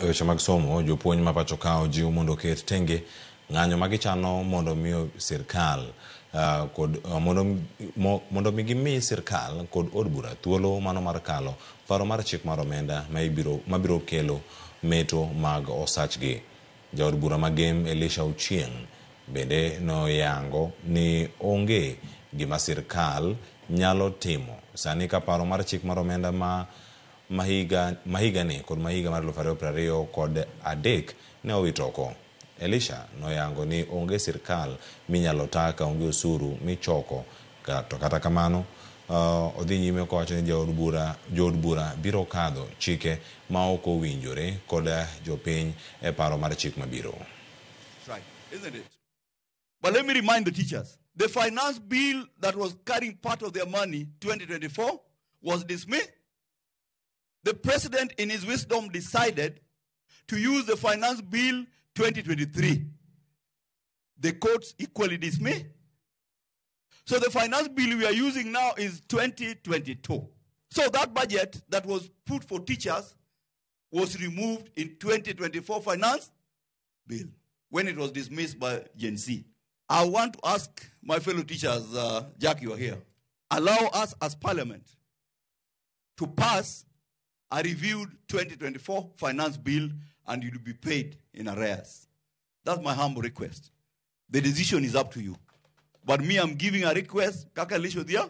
E weche mag somo, jopuonj ma pacho ka ojiw mondo oket tenge ng'anyo ma gichano mondo mi sirkal kod mondo mi gimi sirkal kod od bura thuolo mano mar kalo paro mar chik mar omenda ma ibiro mabiro kelo meto mag osachgi. Jaod bura ma Gem Elisha Ochieng' bende noyango ni onge gima sirkal nyalo timo sani ka paro mar chik mar omenda ma mahigani kod mahiga mar 2023 ne owit oko. Elisha noyango ni onge sirkal minyalo ta ka onge osuru michoko to kata kamano odhi nyime kowacho ni jood bura biro kadho chike ma ok owinjore kod jopiny e paro mar chik mabiro. Right, isn't it? But let me remind the teachers, the finance bill that was carrying part of their money 2024 was dismissed. The president, in his wisdom, decided to use the finance bill 2023. The courts equally dismissed. So the finance bill we are using now is 2022. So that budget that was put for teachers was removed in 2024 finance bill when it was dismissed by Gen Z. I want to ask my fellow teachers, Jack, you are here, allow us as parliament to pass a reviewed 2024 finance bill and you'll be paid in arrears. That's my humble request. The decision is up to you. But me, I'm giving a request. Kaka Lisho there,